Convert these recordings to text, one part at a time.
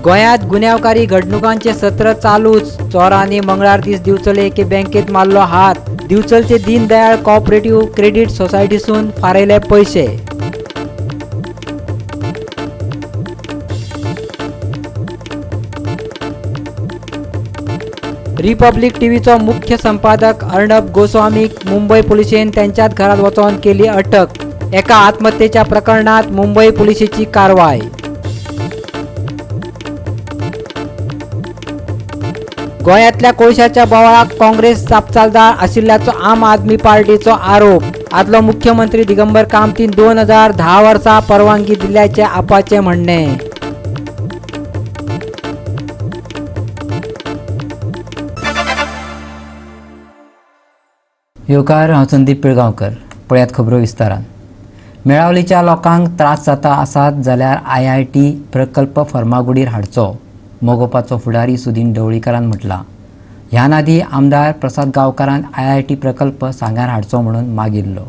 गोंयांत गुन्यांवकारी घडणुकांचे सत्र चालूच. चोरांनी मंगळार दीस दिवचले एके बँकेत मारलो हात. दिवचलचे दीनदयाळ कॉपरेटिव्ह क्रेडीट सोसायटीसून फारयले पयशे. रिपब्लिक टीव्हीचो मुख्य संपादक अर्णब गोस्वामीक मुंबय पुलिशेन त्यांच्याच घरात वचोन केली अटक. एका आत्महत्येच्या प्रकरणात मुंबय पुलिशेची कारवाय. गोंयांतल्या कोळशाच्या बोवाळाक काँग्रेस जापसालदार आशिल्ल्याचो आम आदमी पार्टीचो आरोप. आदलो मुख्यमंत्री दिगंबर कामतीन 2010 वर्सा परवानगी दिल्ल्याचें आपाचें म्हणणें. येवकार, हांव संदीप पिळगांवकर. पळयात खबरो विस्तारान. मेळावलीच्या लोकांक त्रास जाता आसात जाल्यार आयआयटी प्रकल्प फर्मागुडीर हाडचो, मगोपाचो फुडारी सुदीन ढवळीकारान म्हटलां. ह्यान आदीं आमदार प्रसाद गांवकारान आयआयटी प्रकल्प सांग्यार हाडचो म्हणून मागिल्लो.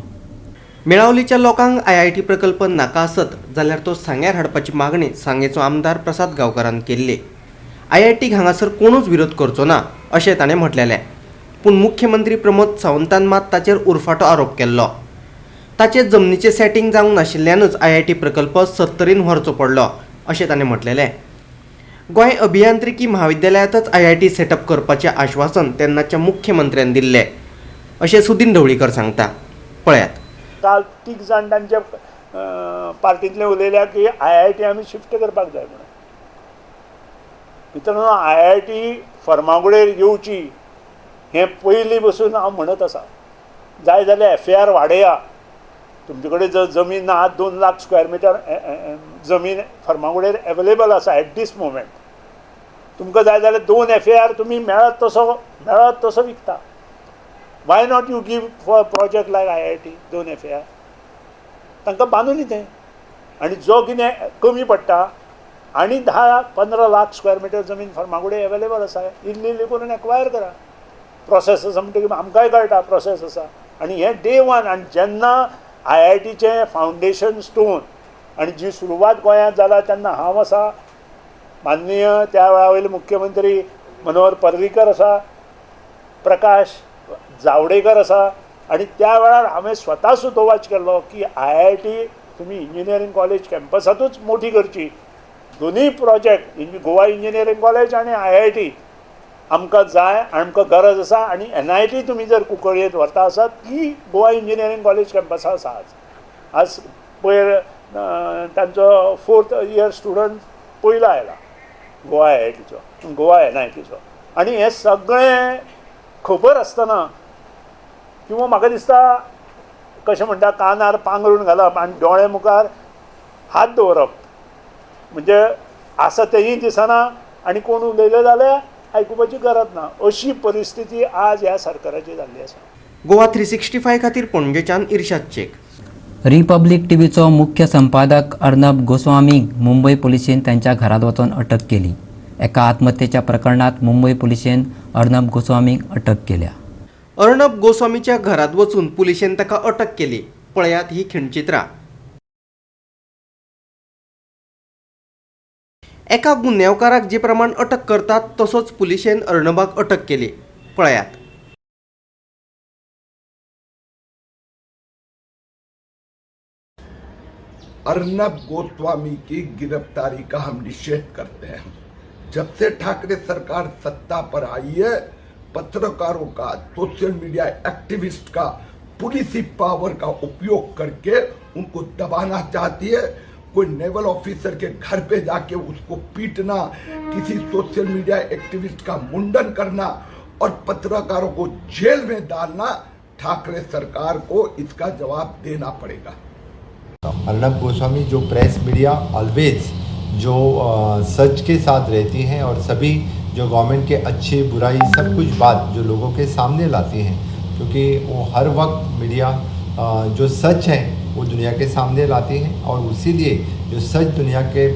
मेळावलीच्या लोकांक आयआयटी प्रकल्प नाका आसत जाल्यार तो सांग्यार हाडपाची मागणी सांगेचो आमदार प्रसाद गांवकारान केल्ली. आयआयटीक हांगासर कोणूच विरोध करचो ना अशें ताणें म्हटलेलें, पूण मुख्यमंत्री प्रमोद सावंतान मात ताचेर उरफाटो आरोप केल्लो. ताचे जमनीचें सेटिंग जावंक नाशिल्ल्यानच आयआयटी प्रकल्प सत्तरीन व्हरचो पडलो अशें ताणें म्हटलेलें. गोंय अभियांत्रिकी म्हाविद्यालयांतच आयआयटी सेटअप करपाचें आश्वासन तेन्नाच्या मुख्यमंत्र्यान दिल्लें अशें सुदीन ढवळीकर सांगता. पळयात. काल तीग जाण तांच्या पार्टींतले उलयल्या की आयआयटी आमी शिफ्ट करपाक जाय म्हणून. मित्रांनो, आयआयटी फर्मागुडेर येवची हें पयलीं बसून हांव म्हणत आसा. जाय जाल्यार एफएआर वाडया. तुमचे कडेन जर जमीन ना, 2 लाख स्क्वेअर मिटर जमीन फर्मागुडेर एवेलेबल आसा एट दीस मुवमेंट. तुमकां जाय जाल्यार 2 एफएआर तुमी मेळत तसो विकता. Why not you give for project like IIT 2 FAR? तांकां बांदून तें आनी जो कितें कमी पडटा आनी 10-15 लाख स्क्वेअर मिटर जमीन फर्मागुडे एवेलेबल आसा, इल्ली इल्ली करून एक्वायर करा. प्रोसेस आसा म्हणटकीर आमकांय कळटा प्रोसेस आसा. आनी हें डे वन. आनी जेन्ना आयआयटीचें फावंडेशन स्टोन आनी जी सुरवात गोंयांत जाला तेन्ना हांव आसा, माननीय त्या वेळा वयले मुख्यमंत्री मनोहर पर्रीकर आसा, प्रकाश जावडेकर आसा, आनी त्या वेळार हांवें स्वता सुतोवाच केल्लो की आयआयटी तुमी इंजिनियरींग कॉलेज कॅम्पसांतूच मोठी करची. दोनूय प्रोजेक्ट गोवा इंजिनियरींग कॉलेज आनी आयआयटी आमकां जाय, आमकां गरज आसा. आनी एनआयटी तुमी जर कुंकळयेंत व्हरता आसात ती गोवा इंजिनियरींग कॉलेज कॅम्पसा आसा. आज आज पयर तांचो 4th year student पयलो आयला गोवा आयआयटीचो, गोवा एनआयटीचो. आनी हें सगळें खबर आसतना किंवा म्हाका दिसता कशें म्हणटा, कानार पांगरून घालप आनी दोळे मुखार हात दवरप, म्हणजे आसा तेंय दिसना आनी कोण उलयले जाल्यार आयकुपाची गरज ना, अशी परिस्थिती आज ह्या सरकाराची जाल्ली आसा. गोवा 365 खातीर पणजेच्यान इर्शाद शेख. रिपब्लिक टीव्हीचो मुख्य संपादक अर्णब गोस्वामीक मुंबय पुलिशेन त्यांच्या घरात वचून अटक केली. एका आत्महत्येच्या प्रकरणात मुंबय पुलिशेन अर्णब गोस्वामीक अटक केल्या. अर्णब गोस्वामीच्या घरात वचून पुलिशेन ताका अटक केली. पळयात ही खिणचित्रां. एका गुन्यांवकाराक जे प्रमाण अटक करतात तसोच पुलिशेन अर्णबाक अटक केली. पळयात. अर्णब गोस्वामी की गिरफ्तारी का हम निषेध करते हैं. जब से ठाकरे सरकार सत्ता पर आई है, पत्रकारों का, सोशल मीडिया एक्टिविस्ट का, पुलिस पावर का उपयोग करके उनको दबाना चाहती है. कोई नेवल ऑफिसर के घर पे जाके उसको पीटना, किसी सोशल मीडिया एक्टिविस्ट का मुंडन करना और पत्रकारों को जेल में डालना, ठाकरे सरकार को इसका जवाब देना पड़ेगा. अर्णब गोस्वामी जो प्रेस मीडिया ऑलवेज जो सच के साथ रहती हैं और सभी जो गवर्नमेंट के अच्छे बुराई सब कुछ बात जो लोगों के सामने लाती हैं, क्योंकि वो हर वक्त मीडिया जो सच है वो दुनिया के सामने लाती हैं और उसीलिए जो सच दुनिया के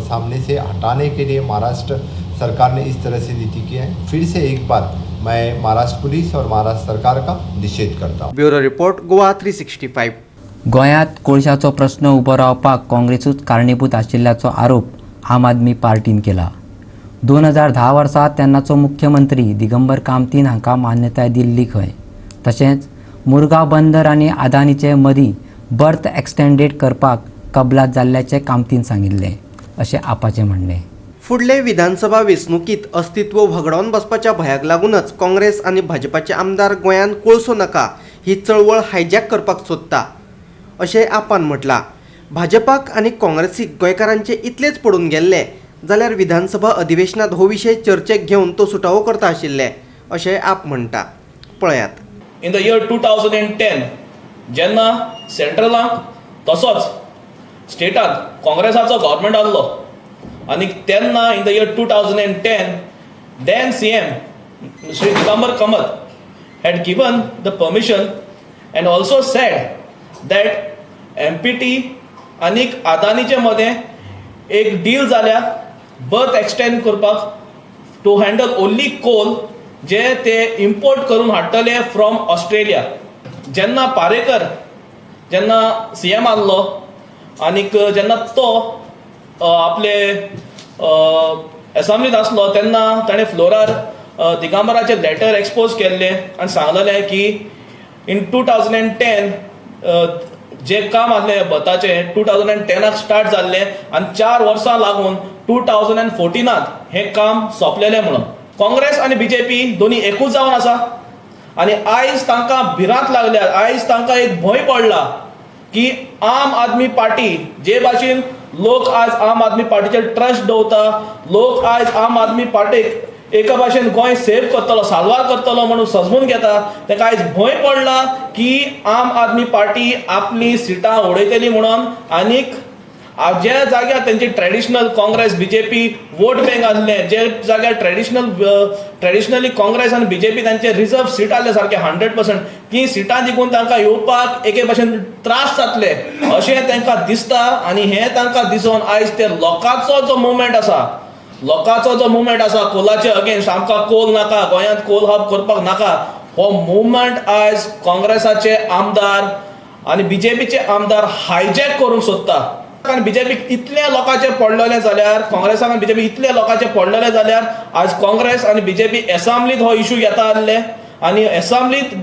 सामने से हटाने के लिए महाराष्ट्र सरकार ने इस तरह से नीति की है. फिर से एक बार मैं महाराष्ट्र पुलिस और महाराष्ट्र सरकार का निषेध करता हूँ. Bureau report, Goa 365. गोंयांत कोळशाचो प्रश्न उबो रावपाक काँग्रेसूच कारणीभूत आशिल्ल्याचो आरोप आम आदमी पार्टीन केला. 2010 वर्सा तेन्नाचो मुख्यमंत्री दिगंबर कामतीन हांकां मान्यताय दिल्ली खंय. तशेंच मुरगांव बंदर आनी अदानीचे मदीं बर्थ एक्सटेंडेड करपाक कबलात जाल्ल्याचें कामतीन सांगिल्लें अशें आपाचें म्हणणें. फुडले विधानसभा वेंचणुकींत अस्तित्व व्हगडावन बसपाच्या भंयाक लागूनच काँग्रेस आनी भाजपाचे आमदार गोंयांत कोळसो नाका ही चळवळ हायजॅक करपाक सोदता अशें आपान म्हटलां. भाजपाक आनी काँग्रेसीक गोंयकारांचे इतलेच पडून गेल्ले जाल्यार विधानसभा अधिवेशनांत हो विशय चर्चेक घेवन तो सुटावो करता आशिल्ले अशें आप म्हणटा. पळयात. इन the year 2010 जेन्ना सेंट्रलाक तसोच स्टेटात काँग्रेसाचो गव्हर्मेंट आहलो आनी तेन्ना in the year 2010 then CM Shri Digambar Kamat had given the permission and also said that MPT आनी अदानीचे मदें एक डील जाल्या बर्थ एक्सटेंड करपाक टू हँडल ओन्ली कोल जे ते इम्पोर्ट करून हाडटले फ्रॉम ऑस्ट्रेलिया. जेन्ना पारेकर जेन्ना सीएम आहलो आनीक जेन्ना तो आपले एसेंब्लीत आसलो तेन्ना ताणें फ्लोरार दिगंबराचे लेटर एक्सपोज केल्ले आनी सांगलेलें की इन 2010 जे काम आहलें बर्थाचें 2010 स्टार्ट जाल्लें आनी 4 वर्सां लागून 2014 हें काम सोंपलेलें म्हणून. काँग्रेस आनी बीजेपी दोनी एकूच जावन आसा आनी आयज तांकां भिरांत लागल्या, आयज तांकां एक भंय पडला की आम आदमी पार्टी जे भाशेन लोक आज आम आदमी पार्टीचेर ट्रस्ट दवरता, लोक आयज आम आदमी पार्टीक एका भाशेन गोंय सेव करतलो, साल्वार करतलो म्हणून सजमून घेता, ताका आयज भंय पडला की आम आदमी पार्टी आपली सिटां उडयतली म्हणून. आनीक ज्या जाग्यार तेंची traditional Congress BJP vote bank आसलें, जे जाग्यार ट्रेडिशनली काँग्रेस आनी बीजेपी तांचे रिजर्व सीट आसले सारके 100% ती सिटां जिखून तांकां येवपाक एके भाशेन त्रास जातले अशें तांकां दिसता. आनी हें तांकां दिसून आयज ते लोकांचो जो मुवमेंट आसा, लोकांचो जो मुवमेंट आसा कोलाचे अगेन्स्ट, आमकां कोल नाका, गोंयांत कोल हब करपाक नाका, हो मुवमेंट आयज काँग्रेसाचे आमदार आनी बीजेपीचे आमदार हायजॅक करूंक सोदता. आनी बीजेपीक इतले लोकांचे पडलेले जाल्यार, काँग्रेसाक आनी बीजेपी इतले लोकांचे पडलेले जाल्यार आज काँग्रेस आनी बीजेपी एसेंब्लीत हो इशू घेता आहले आनी एसेंब्लीत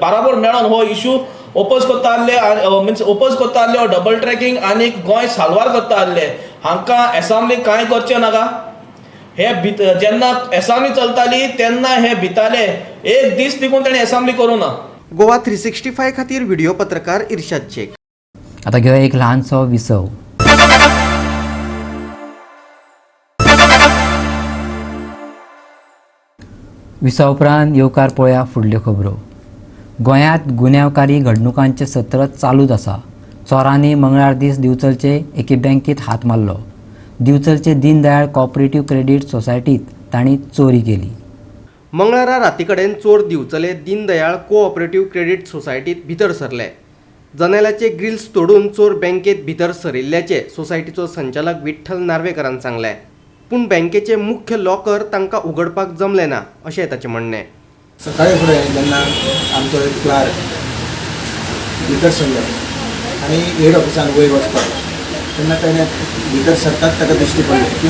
बराबर मेळोन हो इशू ओपोज करता आहले, मिन्स ओपोज करता आहले हो डबल ट्रॅकिंग आनी गोंय साल्वार करता आहले. हांकां एसेंब्लीक कांय करचें नाका. हे जेन्ना एसेंब्ली चलताली तेन्ना हे भिताले, एक दीस तिगून ताणें एसेंब्ली करूं ना. गोवा 365 खातीर व्हिडिओ पत्रकार इर्शाद शेख. आता घेऊया एक लहानसो विसव. विसव उपरांत येवकार पळोवया फुडल्यो खबरो. गोंयांत गुन्यांवकारी घडणुकांचें सत्र चालूच आसा. चोरांनी मंगळार दीस दिवचलचे एके बँकेत हात मारलो. दिवचलचे दीनदयाळ कॉपरेटिव्ह क्रेडीट सोसायटीत तांणी चोरी केली. मंगळारा राती कडेन चोर दिवचले दीनदयाळ कोऑपरेटिव्ह क्रेडीट सोसायटीत भितर सरले. जनेलाचे ग्रिल्स तोडून चोर बँकेत भितर सरिल्ल्याचे सोसायटीचो संचालक विठ्ठल नार्वेकरान सांगलें. पूण बँकेचे मुख्य लॉकर तांकां उगडपाक जमलें ना अशें ताचें म्हणणें. सकाळी फुडें जेन्ना आमचो एक क्लार्क भितर सरलो आनी हेड ऑफिसान वयर वचपाक तेन्ना ताणें भितर सरतात ताका दिश्टी पडलें की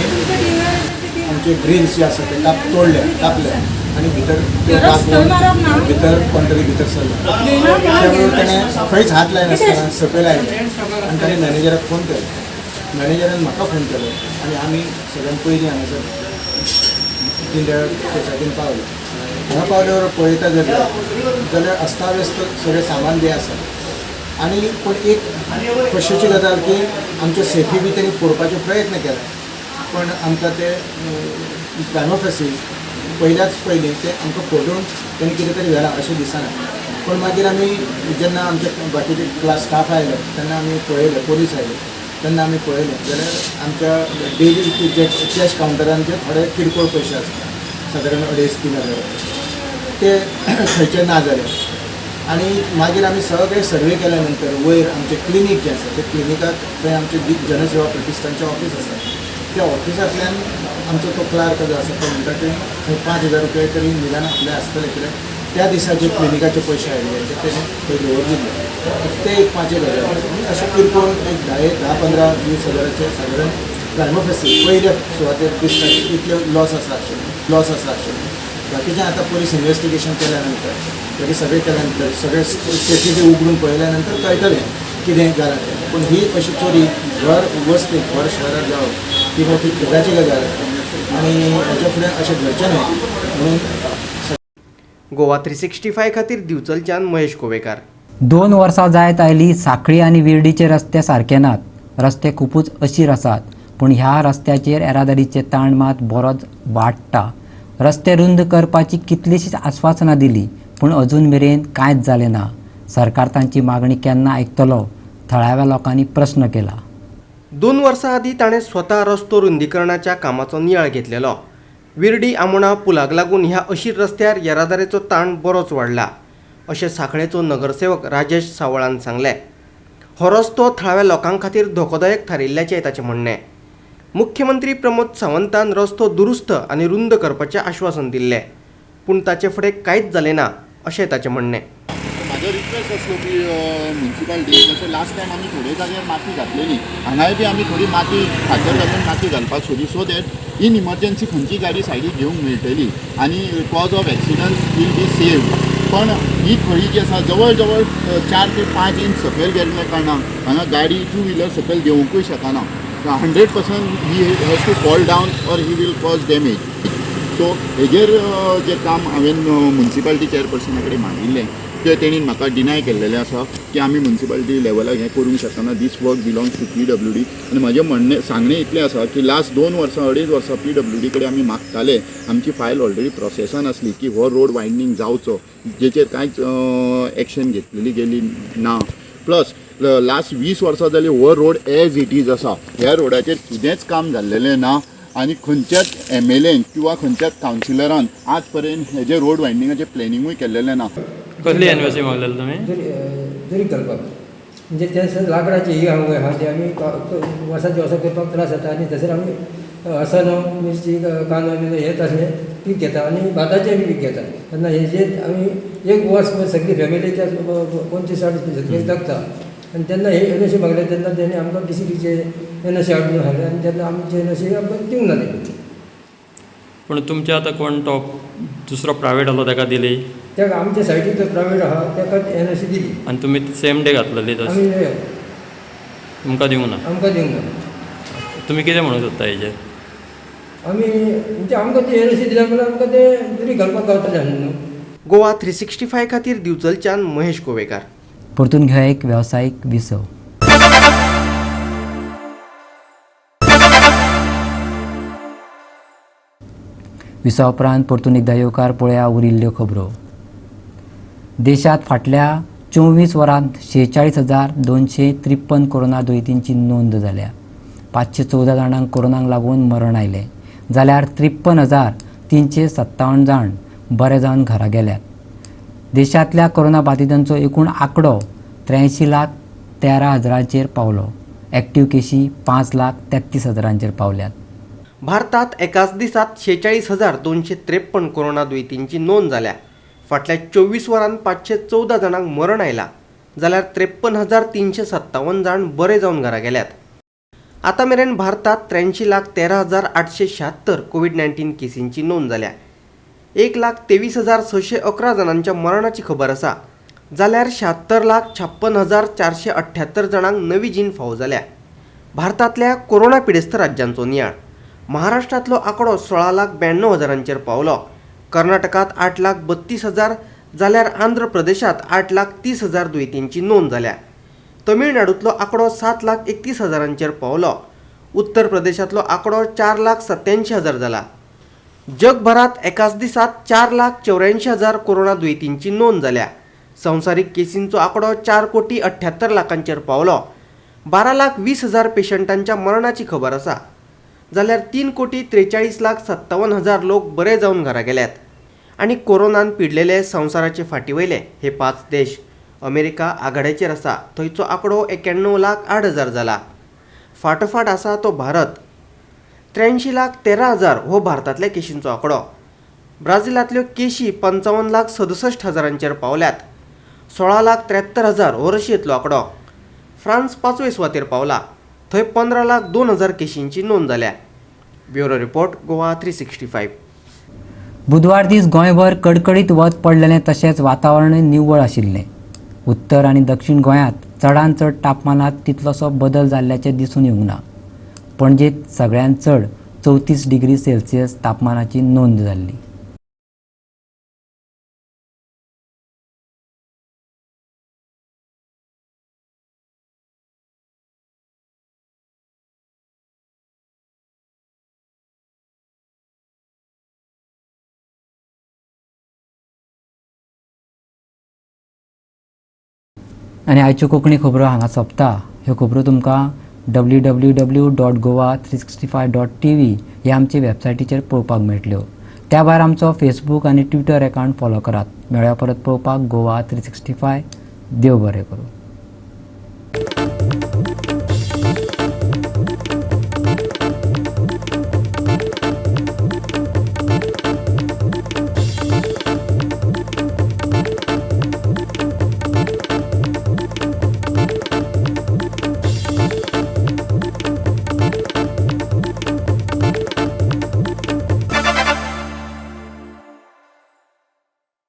आमचे ग्रिल्स जे आसा ते तोडले, कापले आनी भितर भितर कोण तरी भितर सरलो. त्यामुळे ताणें खंयच हात लायनासतना सकयल आयलें आनी ताणें मॅनेजराक फोन केलो. मॅनेजरान म्हाका फोन केलो आनी आमी सगळ्यान पयलीं हांगासर दीनदयाळ सोसायटीन पावले. हांगा पावल्यावर पळयता जाल्यार अस्ताव्यस्त सगळें सामान बी आसा. आनी पूण एक खोशयेची गजाल की आमच्यो सेफी बी तांणी फोडपाचो प्रयत्न केला, पण आमकां ते प्रायमा फेसी पयल्याच पयलीं ते आमकां फोडून तांणी कितें तरी व्हेलां अशें दिसना. पूण मागीर आमी जेन्ना आमचे बाकीचे क्लास स्टाफ आयले तेन्ना आमी पळयलें, पोलीस आयले तेन्ना आमी पळयलें जाल्यार आमच्या डेली जे कॅश कावंटरान जे थोडे किरकोळ पयशे आसता सादारण 2,500-3 हजार ते खंयचे ना जाले. आनी मागीर आमी सगळे सर्वे केल्या नंतर वयर आमचें क्लिनीक जें आसा ते क्लिनिकाक थंय आमचें जनसेवा प्रतिश्ठानचें ऑफीस आसा, त्या ऑफिसांतल्यान आमचो तो क्लार्क जो आसा तो म्हणटा की थंय 5,000 रुपया तरी निदान आपले आसतले, कित्याक त्या दिसा जे क्लिनिकाचे पयशे आयिल्ले ते तेणें थंय दवरिल्ले, ते एक 5,000 अशें किरकोळ एक 10, 15, 20 हजाराचे सादारण प्रायमोफेसी पयल्या सुवातेर दिसता की इतले लॉस आसा आशिल्ले लॉस आसा आशिल्ले. बाकीचें आतां पोलीस इन्वेस्टिगेशन केल्या नंतर बाकी सगळें केल्या नंतर सगळें सीसीटीव्ही उगडून पळयल्या नंतर कळटलें कितें जालां तें. पूण ही अशी चोरी घर वस्तीक घर शहरात जावप ही मोठी खेदाची गजाल आनी हेच्या फुडें अशें घडचें न्हय म्हणून. गोवा 365 खातीर दिवचलच्यान महेश गोवेकार. 2 वर्सां जायत आयली सांखळी आनी विर्डीचे रस्ते सारके नात. रस्ते खुबूच अशीर आसात, पूण ह्या रस्त्याचेर येरादारीचे ताण मात बरोच वाडटा. रस्ते रुंद करपाची कितलीशीच आस्वासनां दिली, पूण अजून मेरेन कांयच जालें ना. सरकार तांची मागणी केन्ना आयकतलो, थळाव्या लोकांनी प्रस्न केला. 2 वर्सां आदीं ताणें स्वता रस्तो रुंदीकरणाच्या कामाचो नियाळ घेतलेलो. विर्डी आमोणा पुलाक लागून ह्या अशीर रस्त्यार येरादारीचो ताण बरोच वाडला अशें सांखळेचो नगरसेवक राजेश सावळान सांगलें. हो रस्तो थळाव्या लोकां खातीर धोकोदायक थारिल्ल्याचें ताचें म्हणणें. मुख्यमंत्री प्रमोद सावंतान रस्तो दुरुस्त आनी रुंद करपाचें आश्वासन दिल्लें, पूण ताचे फुडें कांयच जालें ना अशें ताचें म्हणणें. म्हाजो रिक्वेस्ट आसलो की म्युनिसिपालिटी जशें लास्ट टायम आमी थोडे जाग्यार माती घातलेली, हांगाय बी आमी थोडी माती फातर घालून माती घालपाक सोदी सो that in emergency खंयची गाडी सायडीक घेवंक मेळटली आनी cause of accidents will be save. पण ही खळी जी आसा जवळ जवळ 4 ते 5 इंच सकयल गेल्ल्या कारणान हांगा गाडी टू व्हिलर सकयल देंवूंकूय शकना. 100% he has to fall down or he will cause damage. So हेजेर जें काम हांवें म्युनिसिपालिटी चेअरपर्सना कडेन मागिल्लें तें तेणीन म्हाका डिनाय केल्लेलें आसा की आमी म्युनिसिपालिटी लेवलाक हें करूंक शकना. This work belongs to PWD. आनी म्हाजें म्हणणें सांगणें इतलें आसा की लास्ट 2 वर्सां 2.5 वर्सां PWD कडेन आमी मागताले, आमची फायल ऑलरेडी प्रोसेसान आसली की हो रोड वायडनींग जावचो, जेचेर कांयच एक्शन घेतलेली गेली ना. प्लस लास्ट 20 वर्सां जाली हो रोड एज it is आसा, ह्या रोडाचेर कितेंच काम जाल्लेलें ना आनी खंयच्याच MLA किंवा खंयच्याच कावन्सिलरान आज पर्यंत हेजे रोड वायडनिंगाचें प्लॅनिंगूय केल्लेलें ना. कसली एनओसी मागलेली तुमी? दुरीग घालपाक म्हणजे ते लांकडाची ही आहा ती आमी वर्साचे वर्सां करपाक त्रास जाता आनी थंयसर आमी असनो मिरची कांदो बिंदो हें तसलें पीक घेता आनी भाताचें बी पीक घेता. तेन्ना हेजेर आमी एक वर्स सगळी फॅमिली त्या 25 60 शेतकरी जगता आनी तेन्ना हे एनओसी मागले तेन्ना तेणी आमकां DCTचे एनओसी हाडून घाले आनी तेन्ना आमचे एनओसी आमकां दिवंक ना ते. पूण तुमचे आतां कोण तो दुसरो प्रायवेट आसलो ताका दिली? ताका आमच्या सायडीक जो प्रायवेट आहा ताका एनओसी दिली आनी तुमी सेम डे घातलेली? आमी तुमकां दिवंक ना? आमकां दिवंक ना. तुमी कितें म्हणूंक सोदता हेजेर? आमी म्हणजे आमकां ते एनओसी दिल्या म्हणल्यार आमकां ते दुरीग घालपाक गावतलें न्हू. गोवा 365 खातीर दिवचलच्यान महेश गोवेकार. परतून घेवया एक वेवसायीक विसव. विसवा उपरांत परतून एकदां येवकार पळया उरिल्ल्यो खबरो. देशांत फाटल्या 24 वरांत 46,253 कोरोना दुयेंतींची नोंद जाल्या. 514 जाणांक कोरोनाक लागून मरण आयलें, जाल्यार 53,357 जाण बरे जावन घरा गेल्यात. देशांतल्या कोरोना बादितांचो एकूण आंकडो 83,13,000 पावलो. एक्टिव्ह केशी 5,33,000 पावल्यात. भारतात एकाच दिसात 46,253 कोरोना दुयेंतींची नोंद जाल्या. फाटल्या 24 वरांत 514 जाणांक मरण आयलां, जाल्यार 53,357 जाण बरे जावन घरा गेल्यात. आतां मेरेन भारतात 83,13,876 कोवीड-19 केसींची नोंद जाल्या. 1,23,611 जाणांच्या मरणाची खबर आसा, जाल्यार 76,56,478 जाणांक नवी जीण फावो जाल्या. भारतांतल्या कोरोना पिडेस्त राज्यांचो नियाळ. महाराष्ट्रांतलो आंकडो 16,92,000 पावलो. कर्नाटकांत 8,32,000 जाल्यार आंध्र प्रदेशांत 8,30,000 दुयेंतींची नोंद जाल्या. तमिळनाडूंतलो आंकडो 7,31,000 पावलो. उत्तर प्रदेशांतलो आंकडो 4,87,000 जाला. जगभरात एकाच दिसात 4,84,000 कोरोना दुयेंतींची नोंद जाल्या. संवसारीक केसींचो आंकडो 4,78,00,000 पावलो. 12,20,000 पेशंटांच्या मरणाची खबर आसा, जाल्यार 3,43,57,000 लोक बरे जावन घरा गेल्यात. आनी कोरोनान पिडलेले संवसाराचे फाटीवयले हे 5 देश. अमेरिका आघाड्याचेर आसा, थंयचो आंकडो 91,08,000 जाला. फाटोफाट आसा तो भारत. 83,13,000 हो भारतांतल्या केशींचो आंकडो. ब्राझिलांतल्यो केशी 55,67,000 पावल्यात. 16,73,000 हो रशियेंतलो आंकडो. फ्रांस 5वे सुवातेर पावला. थंय 15,02,000 केशींची नोंद जाल्या. Bureau report, Goa 365. बुधवार दीस गोंयभर कडकडीत वत पडलेलें तशेंच वातावरणूय निव्वळ आशिल्लें. उत्तर आनी दक्षिण गोंयांत चडांत चड तापमानांत तितलोसो बदल जाल्ल्याचें दिसून येवंक ना. पणजेंत सगळ्यांत चड 34 डिग्री सेल्सियस तापमानाची नोंद जाल्ली. आनी आयच्यो कोंकणी खबरो हांगा सोंपता. ह्यो खबरो तुमकां www.goa365.tv ह्या आमचे वेबसायटीचेर पळोवपाक मेळटल्यो. त्या भायर आमचो फेसबूक आनी ट्विटर अकावंट फॉलो करात. मेळया परत पळोवपाक गोवा 365. देव बरें करूं.